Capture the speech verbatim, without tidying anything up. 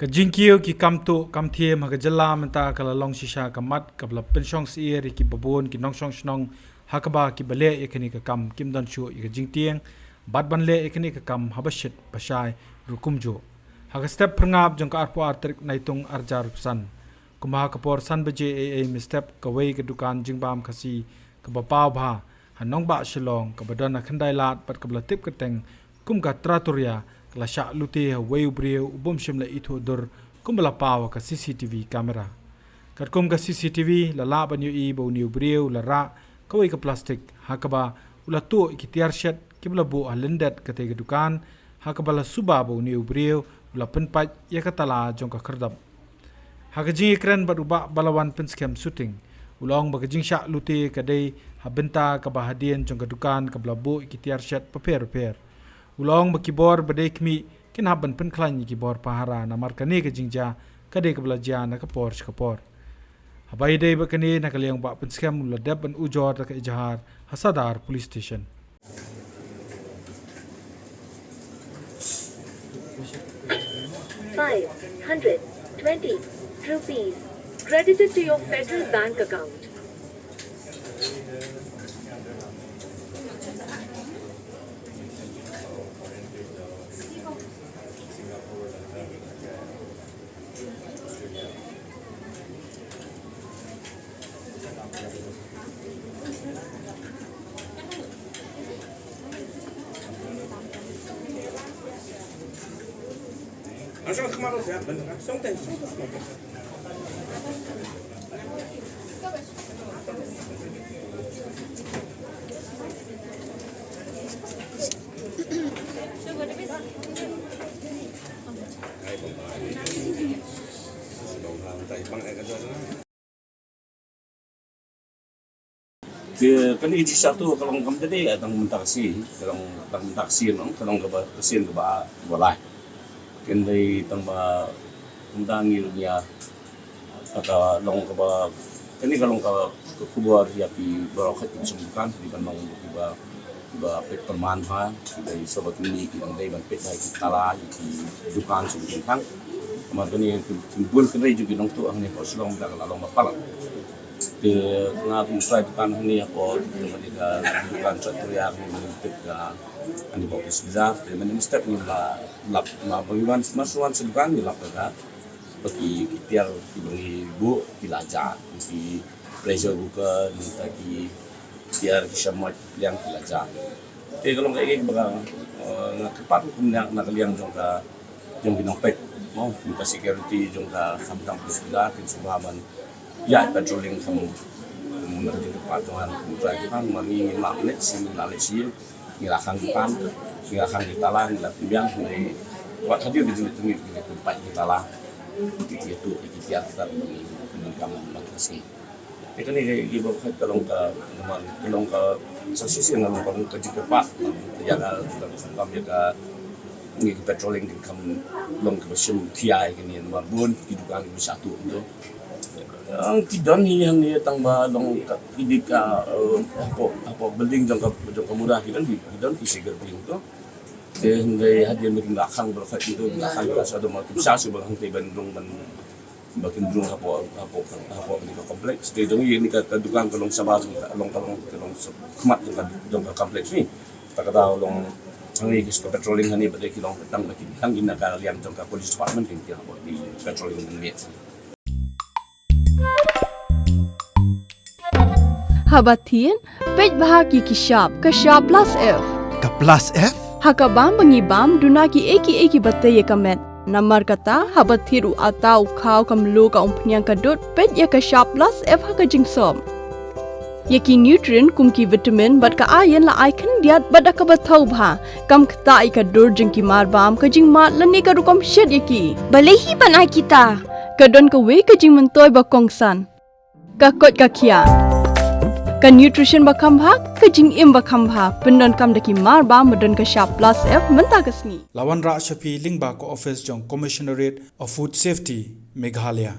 Ka jingkiew ki kam tuh kam thiem ha ka jylla mynta ka la long shisha ka mat kaba la pynshong syier ïa kiba bun ki nongshong shnong, ha kaba kiba leh ïa kane ka kam kim don shuh ïa ka jingtieng bad ban leh ïa kane ka kam haba shit ba shai ruh kumjuh. Ha ka step phyrngap jong ka arphew ar tarik Naitung arhajar arphew san, kumba ha ka por san baje eiei mynstep, kawei ka dukan jingbam Khasi kaba paw bha ha nongbah Shillong, kaba don ha Khyndai Lad bad kaba la tip kyrteng kum ka Trattoria, ka la shah lute ha uwei u briew u bym shym la ithuh dur, kumba la paw ha ka C C T V camera. Katkum ka C C T V, la lah ban ïohi ba une u briew u la rah kawei ka plastik ha kaba u la tuh ïa ki tiar shet kiba la buh ha lyndet katei ka dukan, ha kaba la suba ba une u briew u la pynpait ïa ka tala jong ka khyrdop. Ha ka jingïakren bad u Bah Balawan Pynskhem Suting, u la ong ba ka jingshah lute ka dei ha bynta kaba hadien jong ka dukan kaba la buh ïa ki tiar shet bapher bapher. U la ong ba ki bor ba dei khmih kin hap ban pynkhlaiñ ïa ki bor pahara, namar kane ka jingjia ka dei kaba la jia na ka por sha ka por. Haba ïadei bad kane, na ka liang u Bah Pynskhem u la dep ban ujor da ka ejahar ha Sadar Police Station. Five hundred twenty rupees credited to your Federal Bank account. Te kane ka jingshah tuh ka long kam da dei tang mynta ka sngi, ka long tang mynta ka sngi, ka long kaba ka sien kaba, kaba lai. Kane dei tang ba mynta ngi ruh ngi ïa, ka long kaba, kane ka long ka, ka khubor ïa ki baroh ki shnong dukan, ki ban long kiba, kiba peit pyrman bha, kiba ïoh shuh ba kine ki dang dei ban peit bha ki tala ki dukan shnong dukan. Namar kane ki bun kane jong ki nongtuh hangne hapoh Shillong mynta ka la long ba palat. Te nga kum trai dukan hangne hapoh, dukan Trattoria hangne, mynta ka hangne hapoh Office Bazaar, te mynstep ngi la lap, ma ba ngi wan, ma shu wan sha dukan ngi lap ka, ba ki, ki tiar kiba ngi buh ki la jah, ki pressure cooker, mynta ki tiar ki shamoit pliang ki la jah. Te ka long kaei kaei ba nga, eh, nga kyrpad ruh kumne na ka liang jong ka, jong ki nongpeit. Mo, jong ka security, jong ka khamtam ki sida, kin shu bha ban ïa patrolling kham, kham na ka jingkyrpad jong nga kum trai dukan, ma ngi ngim lah leit sha, ngim lah leit sha ïing, ngi la khang dukan, ngi la khang ki tala, ngi la pynbiang, ngi, wat hadien ka jingmut ngi, ngi pynpait ki tala. Ki, ki ïathuh, ki tiar kita ba ngi, ngi kam, ba ngi ka sngi. Te kane ka, ka, ka, ka long ka, ka long ka, sa shisien ka long ka, ka jingkyrpad ïa ka, ka, ka, ka, ïa ka, ngi ki patrolling kin kham long kaba shim khia ïa kine, namar bun ki dukan kiba shah tuh to. Ang ki don hi hangne tang ba long ka, ki dei ka, eh, hapoh, hapoh building jong ka, jong ka Mura ki don, ki don ki security to. Te hynrei hadien ba kin la khang ba la khang to, kin la khang ka sha, don ma kin sha shu ba hangtei ban rung ban ba kin rung hapoh, hapoh, hapoh kane ka complex. Te jong ngi kane ka, ka dukan ka long shabar jong ka, long ka long, ka long sha khmat jong ka, jong ka complex ne. Ta kata long hangne ki shu patrolling hangne ba dei ki long tang ba kin tang kin na ka liang jong ka police department kin kin hapoh ki patrolling hangne. Haba thied, peit bha ïa ki shap, ka shap plus F. Ka plus F? Ha ka bam ba ngi bam, duna kiei kiei kiba tei ïa ka met. Namar kata, haba thied u atta, u khaw, ka mluh, ka umphniang, ka dud, peit ïa ka shap plus F ha ka jingsop. Ïa ki nutrient kum ki vitamin bad ka iron la ai khyndiat bad da kaba thaw bha. Kam ktah ïa ka dur jong ki mar bam, ka jingmad lane ka rukom shet ïa ki. Balei hi ban ai kita? Ka don kawei ka jingmyntoi ba kongsan. Ka koit ka khiah. Ka nutrition ba kham bha, ka jingim ba kham bha. Pyndonkam da ki mar bam ba don ka shap plus F mynta ka sngi. La wanrah sha phi lyngba ka office jong Commissionerate of Food Safety, Meghalaya.